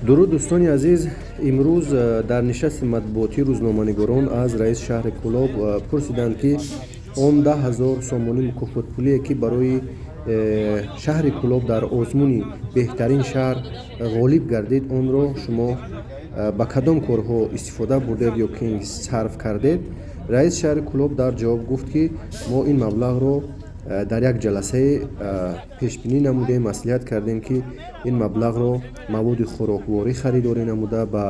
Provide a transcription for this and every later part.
Дуруд, дӯстони азиз. Имрӯз дар нишасти матбуотӣ рӯзноманигорон аз раиси шаҳри Кӯлоб пурсиданд, ки он 10 000 сомонӣ мукофотпулие, ки барои шаҳри Кӯлоб дар озмуни беҳтарин шаҳр ғолиб гардид, онро шумо ба кадом корҳо истифода бурдед ё ки сарф кардед. Раиси шаҳри Кӯлоб дар ҷавоб гуфт, ки мо ин маблағро дар як ҷаласае пешбинӣ намудем, маслиҳат кардем, ки ин маблағро маводи хӯрокворӣ харидорӣ намуда, ба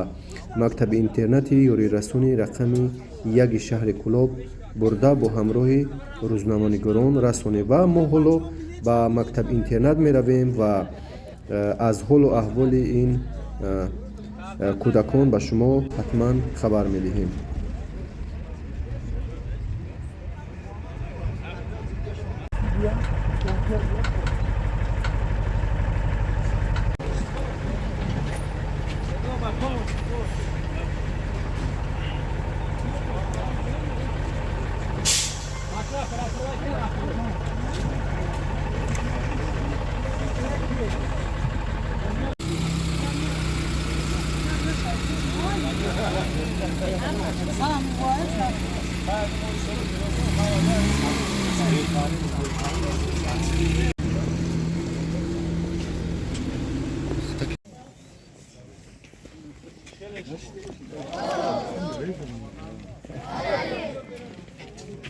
мактаби интернати ёрирасони рақами яки шаҳри Кӯлоб бурда, бо ҳамроҳи рӯзноманигорон расонем. Ва мо ҳоло ба мактаб интернат меравем ва аз ҳолу аҳволи ин кӯдакон ба шумо ҳатман хабар медиҳем.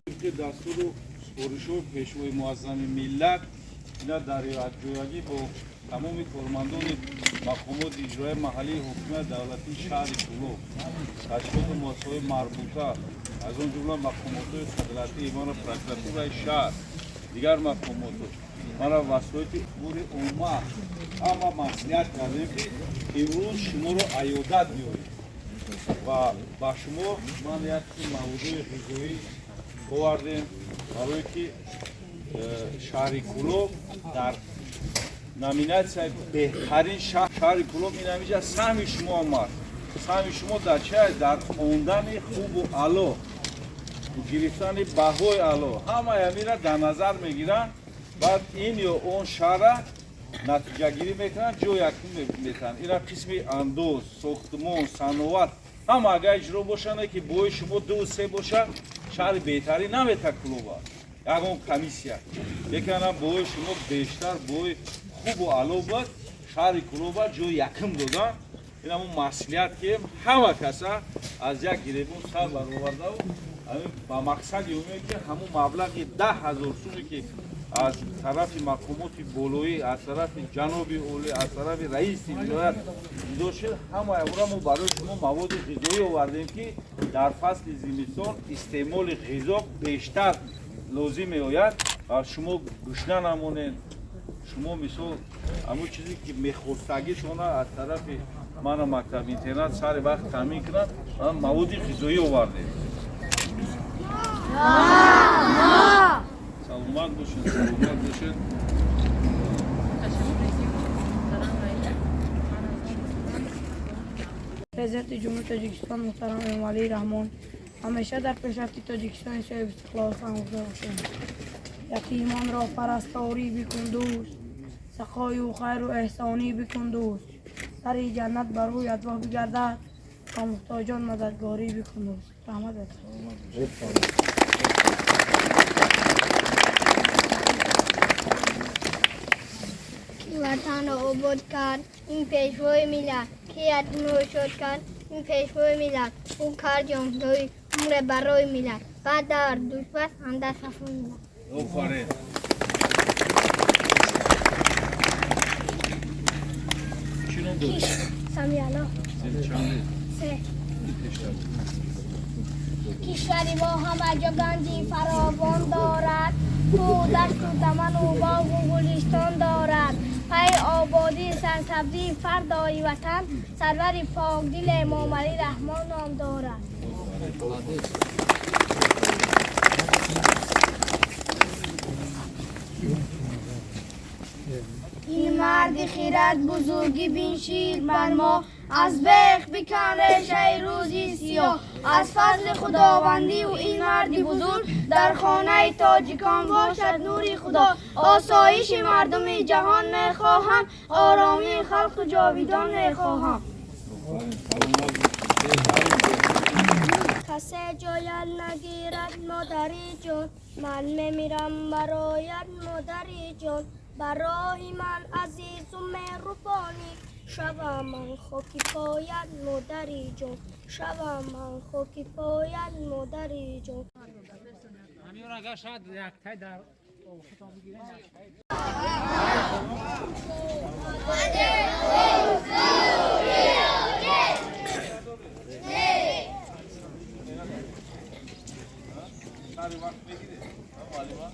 Тибқи дастуру супоришҳои Пешвои Муаззами миллат, ина дар якҷоягӣ бо тамоми кормандони мақомоти иҷроияи маҳаллии ҳокимияти давлатии шаҳри Кӯлоб, ташкилоту муассисаҳои марбута, аз он ҷумла мақомотҳои қудратӣ, мана прокуратураи шаҳр, дигар мақомоту мана васоити ахбори омма, ҳама маслиҳат кардем, ки имрӯз шуморо аёдат биёрем ва ба шумо ман як қисм маводои ғизоӣ овардем, барое ки шаҳри Кӯлоб дар номинатсияи беҳтарин шаҳри Кӯлоб, ин ҳамиҷа саҳми шумо омад. Саҳми шумо дар чи аст? Дар хондани хубу аъло, гирифтани баҳои аъло. Ҳамаи ҳамира дар назар мегиранд, баъд ин ё он шаҳра натиҷагирӣ мекунанд, ҷои якум метаҳанд. Ина қисми андоз, сохтмон, саноат, ҳама агар иҷро бошанд, ки бои шумо ду се бошад, шаҳри беҳтарин намета Кӯлоба ягон комиссия. Лекин ана бои шумо бештар бои хубу аъло буд, шаҳри Кӯлоба ҷои якум додан. Ин ҳамун маслиҳат, ки ҳама каса аз як гиребон сар баровардаву ба мақсади умее, ки ҳамун маблағи 10 000 суме, ки аз тарафи мақомоти болоӣ, аз тарафи ҷаноби олӣ, аз тарафи раиси вилоят ҷудо шуд, ҳамаи онро мо барои шумо маводи ғизоӣ овардем, ки дар фасли зимистон истеъмоли ғизо бештар лозим меояд ва шумо гушна намонед. Шумо мисол ҳамун чизе ки мехостагитона аз тарафи мана мактаб интернат сари вақт таъмин кунанд, маводи ғизоӣ овардем. Саломат бошед, саломат бошед. Президенти Ҷумҳурии Тоҷикистон муҳтарам Эмомалӣ Раҳмон ҳамеша дар пешрафти Тоҷикистони соҳибистиқлол саҳмгузор бошем. Ятимонро парасторӣ бикун дӯст, сахою хайру эҳсонӣ бикун дӯст, сари ҷаннат бар рӯят воҳ бигардад, ба муҳтоҷон мададгорӣ бикун дӯст. Раҳмат. Ки ватанро обод кард, ин Пешвои миллат, ки ятимро шод кард, ин Пешвои миллат, ӯ кард ҷонфидоӣ умре барои миллат, баъд дар душман андар сафои миллат. Офарин. Чӣ ном дорӣ? Самиалло. Чанде? Се. Кишвари мо ҳама ҷо ганҷи фаровон дорад, кӯҳу дашту даману боғу гулистон дорад. Пай ободии сарсабзии фардои ватан сарвари покдил Эмомалӣ Раҳмон ном дорад. Ин мард Марди хирад бузургӣ биншид бар мо, аз бех бикан решаи рӯзи сиёҳ. Аз фазли худовандию ин марди бузург, дар хонаи тоҷикон бошад нури Худо. Осоиши мардуми ҷаҳон мехоҳам, оромии халқу ҷовидон мехоҳам. Касе ҷоят нагирад, модари ҷон, ман мемирам бароят, модари ҷон. Барои ман азизу меҳрубонӣ, шавам ман хоки поят, модари ҷон, шавам ман хоки поят, модари ҷон. Сари вақт мегиред, муаллима?